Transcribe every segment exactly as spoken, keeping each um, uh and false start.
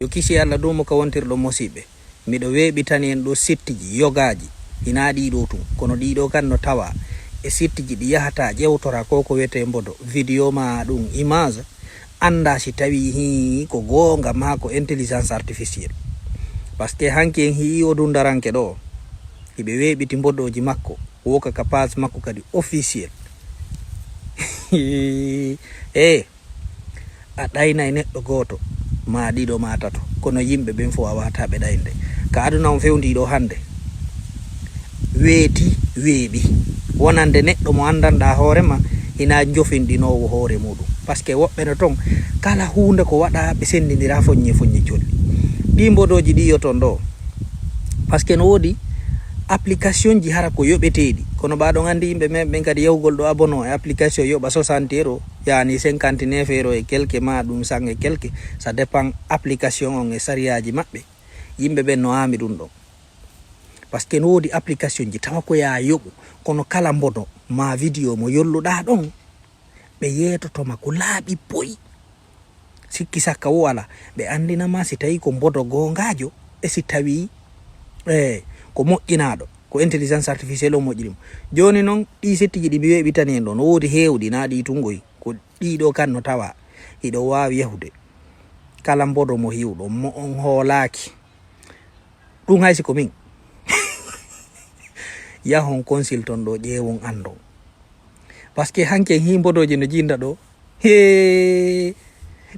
Yo kisi Allah duumo ka wontirɗo mosiɓɓe. Miɗo weeɓitani en ɗo sittiji yogaaji, hinaa ɗii ɗoo tun, kono ɗii ɗoo kan no tawaa e sittiji ɗi yahata ƴewtora ko ko wiyetee mbodo, video maa ɗum image, anndaa si tawii hii ko goonga maa ko intelligence artificielle. Parce que hanki en hi'ii o dundaranke ɗoo, hiɓe weeɓiti mbodooji makko, woka ka page makko kadi officiel. Eh, a ɗaynay neɗɗo gooto, maa ɗiɗo, maa tato, kono yimɓe ɓen fof a waawataa ɓe ɗaynde. Ka aduna on fewndii ɗoo hannde, weeti, weeɓi. Wonande neɗɗo mo anndanɗaa hoore ma, hinaa jofinɗinoowo hoore muuɗum. Parce que woɓɓe no ton, kala huunde ko waɗaa, ɓe senndindira foññe foññe colli. Ɗii mbodooji ɗii yo ton ɗoo. Parce que no woodi application ji hara ko yoɓeteeɗi. Kono ɓaa ɗon anndi yimɓe men ɓen kadi yahugol ɗo abono e application yoɓa soixante euro, yaani cinquante-neuf euro e quelque maa ɗum cent e quelque. Ça dépend application on e sariyaaji maɓɓe. Yimɓe ɓen no aami ɗum ɗon. Parce que no woodi application ji tawa ko yaa yoɓu, kono kala mbodo maa video mo yolluɗaa ɗon, ɓe yeetoto ma ko laaɓi poy. Sikki sakka wo alaa, ɓe anndina ma si tawii ko mbodo goongaajo e si tawii, eh, ko moƴƴinaaɗo, ko intelligence artificielle o moƴƴini mo. Jooni non, ɗii settiji ɗi mi weeɓitani en ɗoo, no woodi heewɗi, naa ɗii tun ngoy, ko ɗii ɗoo kan no tawaa. Hiɗo waawi yahude. Kala mbodo mo hiwɗo, mo on hoolaaki. Ɗum hay si ko min. Yahon consulton ɗo, ƴeewon, anndon. Parce que hanki en hii mbodooji no jinda ɗo. Hee,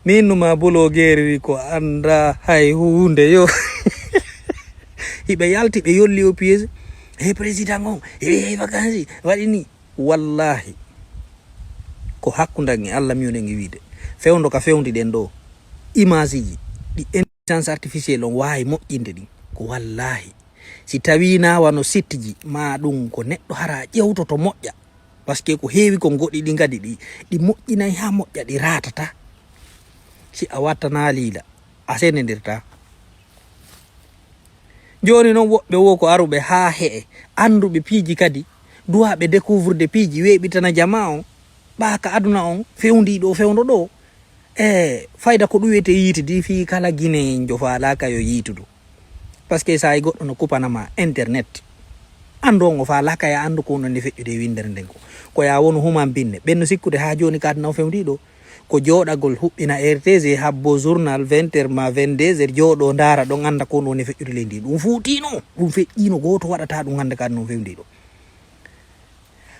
min numa blogeeri ko annda hay huunde yo. Hiɓe yalti, ɓe yolli o piège. He président on, he vacances, waɗi ni. Wallahi, ko hakkundan e Allah mi wonen e wiide. Fewndo ka fewndiɗen ɗo, image ji ɗi intelligence artificielle on waawi moƴƴinde ɗin. Ko wallahi, si tawii na wano site ji, ma ɗum ko neɗɗo hara ƴewtoto moƴƴa. Parce que ko heewi kon goɗɗi ɗi ngadi ɗi, ɗi moƴƴinay haa moƴƴa, ɗi raatata. Si a wattana liila, a senendirta. Jooni non woɓɓe wo ko aruɓe haa he'e, annduɓe piiji kadi, duwaaɓe découvrir de piiji, weeɓitana jamaa on, ɓaaka aduna on, fewndii ɗo, fewndo ɗo. E fayda ko ɗum wiyetee yiitude fii kala Guinéen jo faalaaka yo yiitudu. Parce que saa'i goɗɗo no kupana ma internet. Anndu on o faalaaka ya anndu ko woni feƴƴude e winndere nden ko. Ko ya wonu human binne. Ɓen no sikkude haa jooni ka aduna on fewndii ɗo. Ko jooɗagol huɓɓina R T G, habbo journal vingt heures ma vingt-deux heures, jooɗoo ndaara ɗon annda ko woni feƴƴude leydi. Ɗum fuutiino. Ɗum feƴƴiino, gooto waɗataa ɗum hannde ka aduna on fewndii ɗo.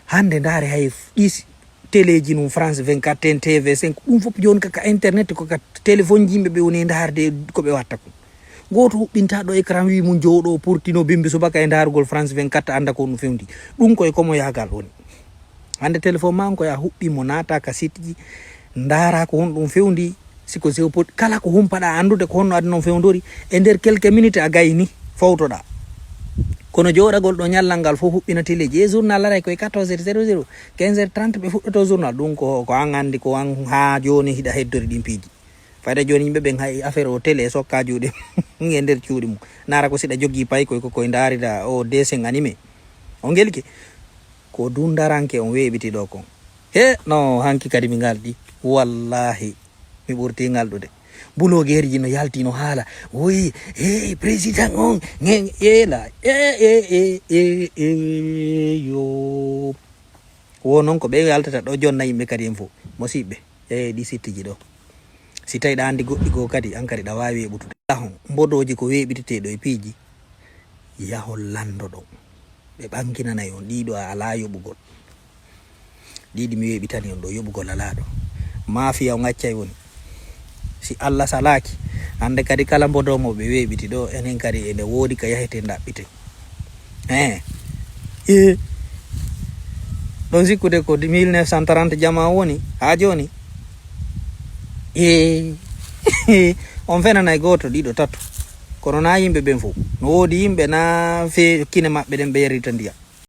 Hannde ndaare hay f-, ɗi s-, teleeji nun France vingt-quatre en, T V cinq, ɗum fof jooni ka, ka internet, ko ka téléphone ji yimɓe ɓe woni e ndaarde ko ɓe watta kon. Gooto huɓɓinta ɗo écran wi mum jooɗoo purtino bimbi subaka e ndaarugol France vingt-quatre annda ko ɗum fewndi. Ɗum koye komoyaagal woni. Hannde téléphone ma on ko ya huɓɓi mo naata ka site ji, ndaara ko honɗum fewndi, si ko sew pot-, kala ko humpaɗa anndude ko honno aduna on fewndori, e nder quelques minutes a gayni, fowtoɗa. Kono jooɗagol ɗo ñallal ngal fof huɓɓina teleeji. E journal aray koye quatorze heures zéro zéro, quinze heures trente ɓe fuɗɗoto journal. Ɗum ko, ko an anndi, ko an haa jooni hiɗa heddori ɗin piiji. Fayda jooni yimɓe ɓen hay affaire o télé sokka juuɗe mum e nder cuuɗi mum. Naara ko siɗa jogii paykoy ko koye ndaarira o dessin animé. On ngelki? Ko dundaranke on weeɓiti ɗo kon. He, no, hanki kadi mi ngalɗi. Wallahi, mi ɓurti ngalɗude. Bulogeerji no yalti no haala. Woyi, hey, président on, nge, ela, e, e, e, e, e, yo. Wo non ko ɓe yaltata ɗo jonna yimɓe kadi en fof. Mosiɓɓe, e ɗi sittiji ɗo. Si tawi ɗa anndi goɗɗi goo kadi, an kadi ɗa waawi weeɓutude. Yahon, mbodooji ko weeɓitetee ɗo e piiji. Yahon lanndoɗon. Ɓe ɓanginanay on ɗiɗo a alaa yoɓugol. Ɗiɗi mi weeɓitani on ɗo, yoɓugol alaa ɗo. Maafiya on accay woni. Si Allah salaaki, hannde kadi kala mbodo mo ɓe weeɓiti ɗo, enen kadi ene woodi ka yaheten ɗaɓɓiten. He. E. Ɗon sikkude ko mille neuf cent trente jamaa woni, haa jooni. E. On fenanay gooto, ɗiɗo, tato. Kono na yimɓe ɓen fof. No woodi yimɓe na fe kine maɓɓe ɗen ɓe yarita ndiyam.